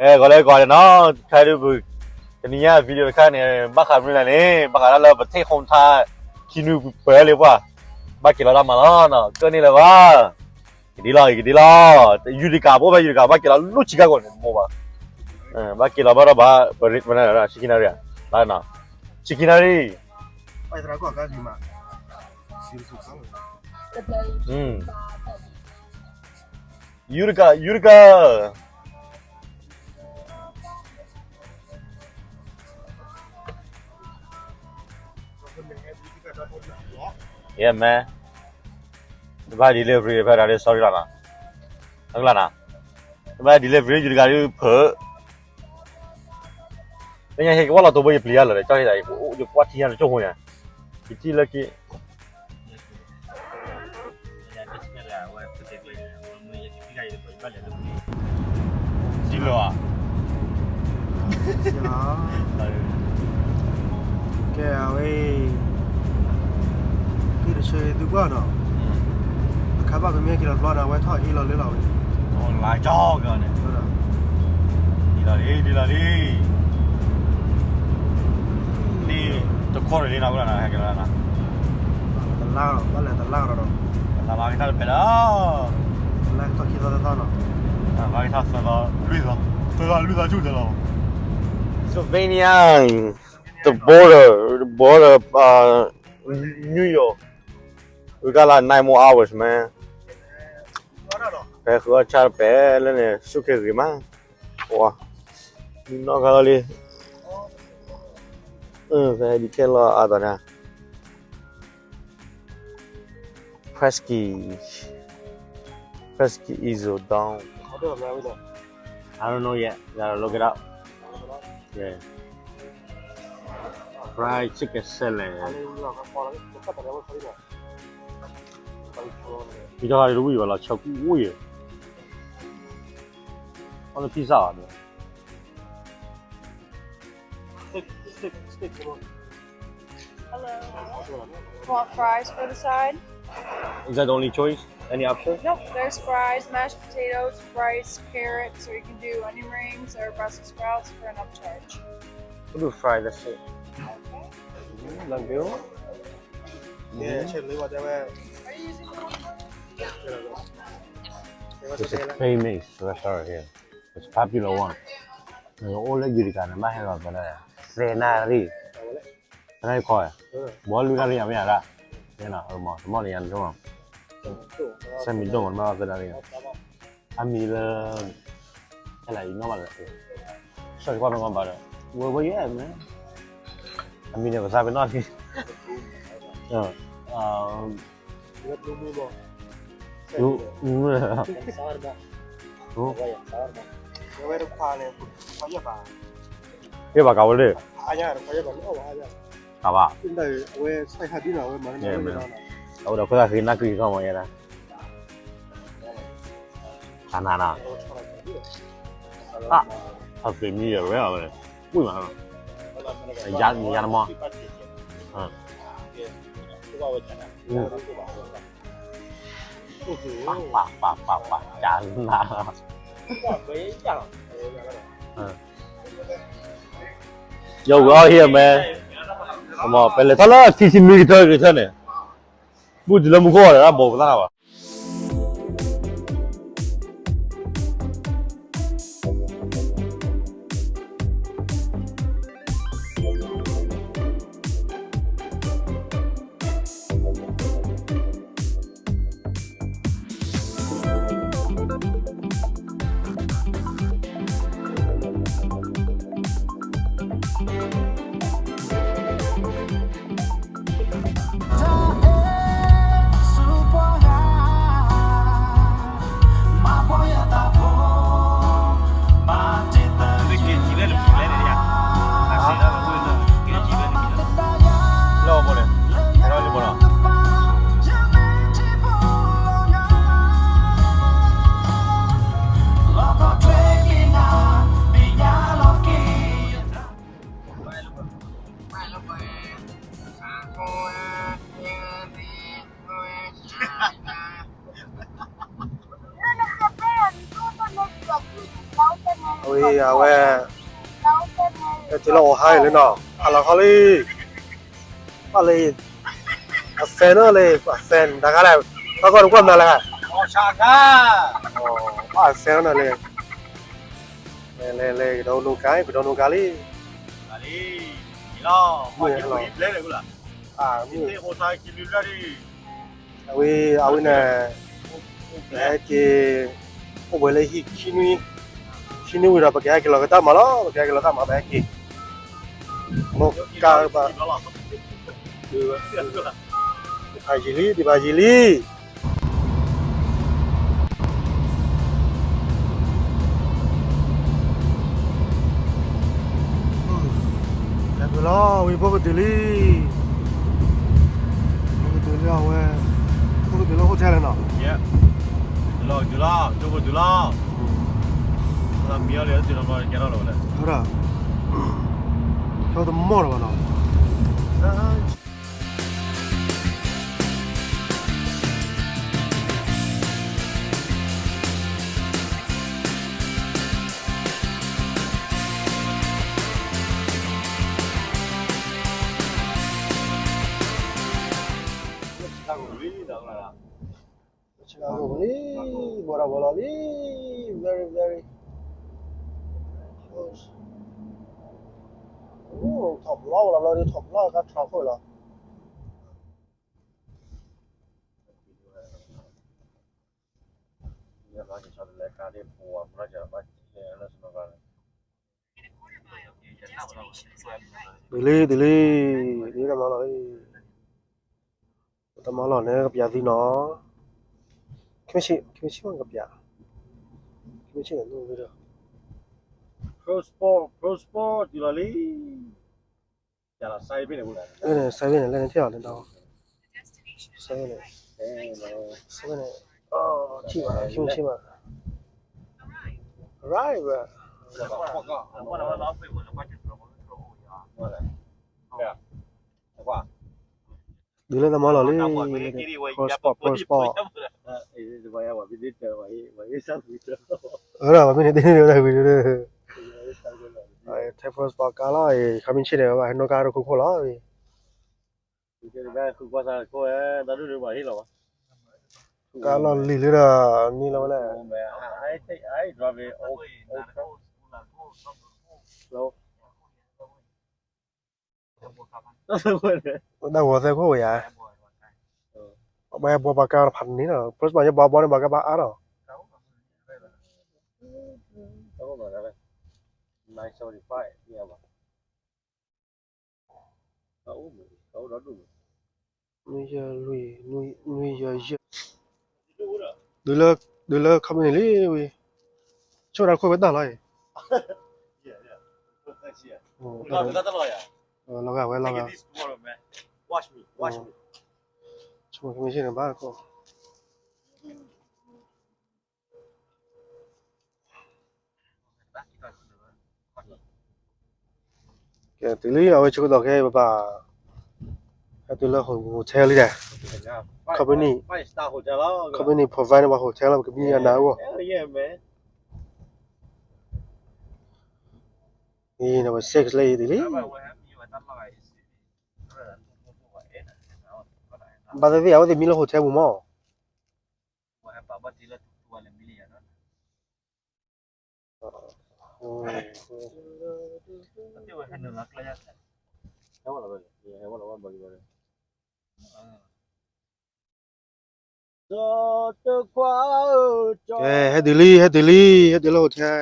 အဲ ဂီၤလၢဂီၤန့ၣ်နီၤ, ခဲဒုးပူၤ, တနံၤညါ video တခါန့ၣ် ဘၣ်ဃးမနုၤလဲၣ်န့ၣ် ဘၣ်ဃးဒၣ်လၢပထံၣ် home ထါ ခံနွံပှဲၤလံပှၤ, ဘၣ်က့ၤလီၤတၢ်မၤလီၤနီၤ, ကၢၢ်န့ၢ်လၢၤဘၣ်, ကဒ်လီၤ ကဒ်လီၤ, ယူၤတကး ဘိၣ်ဖဲယူၤတကး ဘၣ်က့ၤလီၤလၢ Chicago န့ၣ် တဘိဘၣ်, ဘၣ်က့ၤလီၤဘၣ်ဒီးဘၣ် ပရ့ ပန ဆံခံနၣ်ရံၣ်, လၢနီၤ, ဆံခံနၣ်ရံၣ် ယူၤတကး ယူၤတကး Yeah man, တဘၣ် delivery ဖဲဒၣ်လၢ sorry လီၤနီၤ, အကျါနီၤ, တဘၣ် delivery ယူၤတကးဒုးဖုး, လၢညါဟ့ၣ်ကဝီၤလီၤတိၢ်ဘိယပျံၤယၤလၢာ်ဒီး ကၠီဟ့ၣ်ဒၣ်အံၤ ယကွၢ်ထံညါတကၠိၢ်ဖိညါ, ယထံၣ်လၢက့ၤ ဒ်လၢၤဧါ, ကဲအဝဲ, သုတဆၢသုကွၢ်နီၤ, အခါဘၣ်ပမ့ၢ်က့ၤလီၤဘျီဒီး အဝဲထီၣ်အ့လီၤလၢလီၤဝဲ, လၢကၠီကန့ၣ်, ဒ်လီၤလံ ဒ်လီၤလံ, တခိၣ်န့ၣ်လံနီၤ, ဟဲက့ၤလီၤနီၤ, တလါဘၣ်လဲၤတလါဒီး, တလါဘၣ်က့ၤထီၣ်တဖဲလီၤ, တလါကထီၣ်ခံသီသီနီၤ, ဘၣ်က့ၤထီၣ်သၢသီလွံၢ်သီ, သၢသီလွံၢ်သီဆူၣ်တလီၤ, Pennsylvania, the border, the border, New York, we got like nine more hours, man. ဖဲဃုအီၣ်ဆၣ်တပဲလၢန့ၣ် ဆူၣ်က့ၤဂ့ၤမး, ဝါ, မုၢ်နီၢ်ခါလီၤလံ, ဖဲဒံးခဲလီၤအါတီၤန့ၣ်, Presque, Presque Isle Down, I don't know yet, gotta look it up, yeah, fried chicken salad. မ့ၢ်တၢ်တဝံၣ်ဘၣ်လီၤ ဆၢကူအိၣ်ယဲ, အီၣ်လၢ pizza ဘၣ်ဒီး, Hello. Want fries for the side? Is that the only choice? Any option? Nope, there's fries, mashed potatoes, rice, carrots, or you can do onion rings or Brussels sprouts for an upcharge. We'll do fry, that's it. Okay. Thank you. Yeah, check the one that way. Are you using the one? It's a K-Mix restaurant here. It's popular one. အိၣ်လၢယူၤတကးန့ၣ် ဘၣ်ဟဲလီၤသၢနၣ်ရံၣ်, သၢနၣ်ရံၣ်ခီ, ဘီလွံၢ်နၣ်ရံၣ်အမ့ၢ်အဒၣ်, တမီၢ်န့ၣ်ယၤန့ၣ်, စဲမံၤဒိၣ်မး နဘၣ်သၢနၣ်ရံၣ်, အမံၤလၢ, ဟဲလၢအံၤနီၢ်ဘၣ်လၢ, ဆီၣ်တကွၢ်မ့ၢ်ကီဘၣ်ဒီး, ဝဲဝဲယဲၢ်မ့ၢ်, အမံၤန့ၣ် ပသးပ့ၤနီၣ်လံ, ယဲၢ်ဘၣ်ကးဝဲလၢ, ကဘၣ်, အဝဲဒီးခိၣ်သၣ်ဃ့နၢ်ကုၢ်ယခီၣ်မးယဲဒၣ်, တၢ်နၤနၤ, အသ့ၣ်မံယဲၢ်ဝဲအဝဲ, ဝံၣ်မး, ယၤတမီၢ်, ပၢ်ပၢ်ပၢ်ပၢ်ပၢ် ကနၤ, Yo, we out here, man. ပလဲၤထီၣ်လၢ ထံဆံမံကထၢကထၢန့ၣ်, ဘူၣ်တုၤလၢမူခိၣ်ဒီး တၢ်ဘိးပသၣ်ဘၣ်. အဝဲ ကတုၤလၢအိၣ်ဟါအံၤလံနီၤ, ဟါလီၤခီလံ, ပၢ်လၢ အ fan နီၤလံ, အ fan တၢ်ခါလဲၣ်, တၢ်ကီၢ်တကွၢ်မနုၤလဲၣ်, အ fan နီၤလံ, လဲၤလဲၤလဲၤ ကဒီးနူကါ ကဒီးနူကါလံ, မုၢ်လီၤ, အဝဲ အဝဲန့ၣ် ပဟဲက့ၤ အိၣ်ဘှံးလၢဟံၣ်ခံနွံ, ခံနွံဝံၤဒီး ပကဟဲက့ၤလီၤကတၢ်မၤလီၤ, ပကဟဲက့ၤလီၤတၢ်မၤ ပဟဲက့ၤ, မ့ၢ်ကါဘၣ်, ဒံးဘၣ်ယံာ်လံ ဒံးဘၣ်ယံာ်လံ. ကတုၤလီၤဝံၤ ဘိၣ်ကတုၤလံ, ဘိၣ်ကတုၤလံအဝဲ, ဘိၣ်ကတုၤလၢ hotel လံနီၤ, လီၤကတုၤလီၤ ကၠိဖိတုၤလီၤ, မံၤအီၤလံ တတုၤလီၤကဲထီၣ်လီၤဝဲလဲၣ်, ဟဲဝဲဒၣ်, ဟဲဝဲတမီၢ်လၢၤဘၣ်နီၤ. ဆၢကတီၢ်လံ, ဘီၣ်ဒီးဘီၣ်လီၤလံ, very very, အိၣ်, ထီၣ်ဘျီဝဲလီၤ, ဘျီဒ်ထီၣ်ဘျီကါထီၣ်ခိၣ်လီၤ. တုၤလံ တုၤလံ, တၢ်မၤလီၢ်လံ, တၢ်မၤလီၢ်န့ၣ် ကပျးသံနီၤ, ခဲမ့ၢ်ဆ့ၣ်, ခဲမ့ၢ်ဆ့ၣ်ကပျး, ခဲမ့ၢ်ဆ့ၣ်န့ၣ် Pro Sport, Pro Sport တုၤလီၤလံ. စဲဖ့န့ၣ် လဲန့ၣ်ထံၣ်အီၤန့ၣ်ဒီး, စဲဖ့န့ၣ်, စဲဖ့န့ၣ်, ထံၣ်ဘၣ် ခံမုၢ်ဆ့ၣ်ဘၣ်, right, right. ဒုးလၢတၢ်မၤလီၢ်လံ, Pro Sport, Pro Sport. အၢ ပမ့ၢ်န့ၣ် တ့န့ၢ်ဝဲဒၣ်ဝံၤဒီး, ထဲ Pro Sport ကါလီၤအံၤ ခဲမ့ၢ်ဆ့ၣ်န့ၣ် ဘၣ်ဟဲနီၣ်ကါတခိၣ်ခိၣ်လီၤ, ကါလီၤလံၤလၢဒီး န့ၢ်လီၤဝဲလဲၣ်. တၢ်ဂီၤသဲခိၣ်ဝဲယါ, ဘၣ်ဘှီပှၤကါဖးန့ၣ်လီၤ, Pro Sport ညါဘှီဘှီန့ၣ် ပှၤကါဘၣ်အါလီၤ. New Year, New Year, New Year. ဒုးလၢ ဒုးလၢ company လံဝံၤ, ဆိၣ်တၢ်ခိၣ်ဝဲတၢ်လီၤအံၤ, လီၤဂာ်ဝဲလီၤဂာ်, company န့ၣ်ဘၣ်ခိၣ် ကဲ တုၤလံ အဝဲဆိကတီၢ်ခဲအံၤ ပဘၣ် ဟဲတုၤလၢ hotel လံဒီး company, company provide န့ၢ်ပှၤ hotel လီၤ ပကမံအနၤအဂီၢ်, အံၤ number six လၢအံၤတုၤလံ, ဘၣ်သ့ၣ်သ့ၣ် အဝဲသ့ၣ်မံလၢ hotel ပူၤမး. ကဲ ဟဲတုၤလံ ဟဲတုၤလံ ဟဲတုၤလၢ hotel.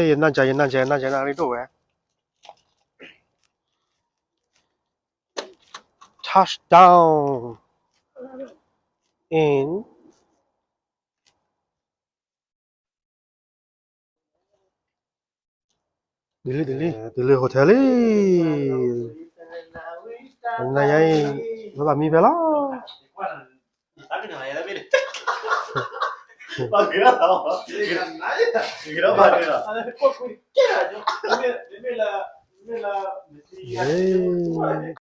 ယနၢ်ကၠါ ယနၢ်ကၠါ နၢ်ရံၣ်ဒိၣ်ဝဲ touchdown in တုၤလံ တုၤလံ တုၤလၢ hotel လံ, နၤယၤအံၤ ပဘၣ်မံဖဲလီၤ. လၢ